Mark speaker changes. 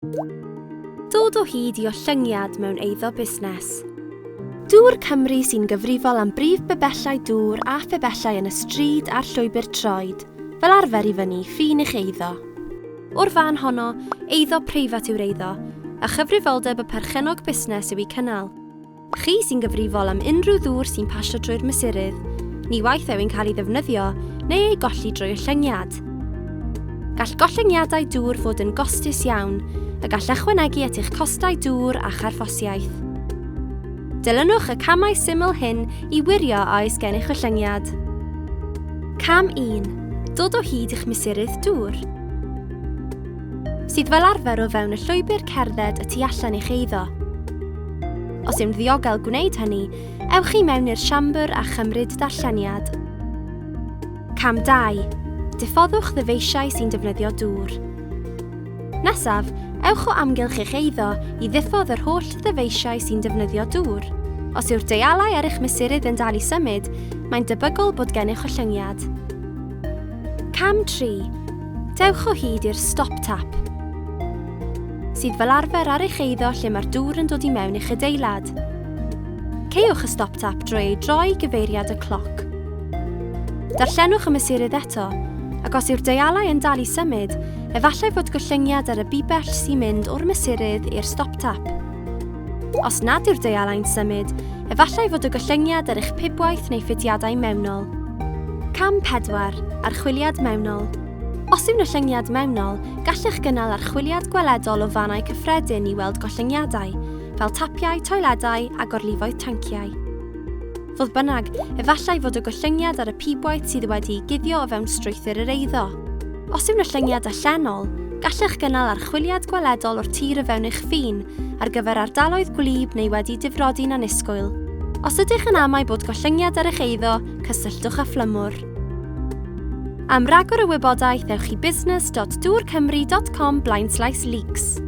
Speaker 1: Dod o hyd i ollyngiad mewn eiddo busnes. Dŵr Cymru sy'n gyfrifol am brif bibellau dŵr a phibellau yn y stryd a'r llwybr troed, fel arfer i fyny ffin eich eiddo. O'r fan honno, eiddo preifat yw'r eiddo, a chyfrifoldeb y perchennog busnes yw eu cynnal. Chi sy'n gyfrifol am unrhyw ddŵr sy'n pasio drwy'r mesurydd, ni waeth a yw'n cael ei ddefnyddio neu ei golli drwy ollyngiad. Gall gollyngiadau dŵr fod yn gostus iawn, a gall ychwanegu at eich costau dŵr a charffosiaeth. Dilynwch y camau syml hyn i wirio a oes gennych ollyngiad. Cam 1. Dod o hyd i'ch mesurydd dŵr. Sydd fel arfer o fewn y llwybr cerdded y tu allan i'ch eiddo. Os yw'n ddiogel gwneud hynny, ewch i mewn i'r siambr a chymryd darlleniad. Cam 2. Diffoddwch ddyfeisiau sy'n defnyddio dŵr. Nesaf, ewch o amgylch eich eiddo i ddiffodd yr holl ddyfeisiau sy'n defnyddio dŵr. Os yw'r deialau ar eich mesurydd yn dal i symud, mae'n debygol bod gennych ollyngiad. Cam 3. Dewch o hyd i'r stop tap, sydd fel arfer ar eich eiddo lle mae'r dŵr yn dod i mewn i'ch adeilad. Caewch y stop tap drwy ei droi i gyfeiriad y cloc. Darllenwch y mesurydd eto, ac os yw'r deialau yn dal i symud, efallai fod gollyngiad ar y bibell sy'n mynd o'r mesurydd i'r stop tap. Os nad yw'r deialau'n symud, efallai fod y gollyngiad ar eich pibwaith neu ffitiadau mewnol. Cam 4, Archwiliad mewnol. Os yw'n ollyngiad mewnol, gallech gynnal archwiliad gweledol o fannau cyffredin i weld gollyngiadau, fel tapiau, toiledau a gorlifoedd tanciau. Fodd bynnag, efallai fod y gollyngiad ar y pibwaith sydd wedi'i guddio o fewn strwythur yr eiddo. Os yw'n ollyngiad allanol, gallech gynnal archwiliad gweledol o'r tir o fewn eich ffin ar gyfer ardaloedd gwlyb neu wedi difrodi'n annisgwyl. Os ydych yn amau bod gollyngiad ar eich eiddo, cysylltwch â phlymwr. Am ragor o wybodaeth, ewch i business.dwrcymru.com blaenslaes leaks.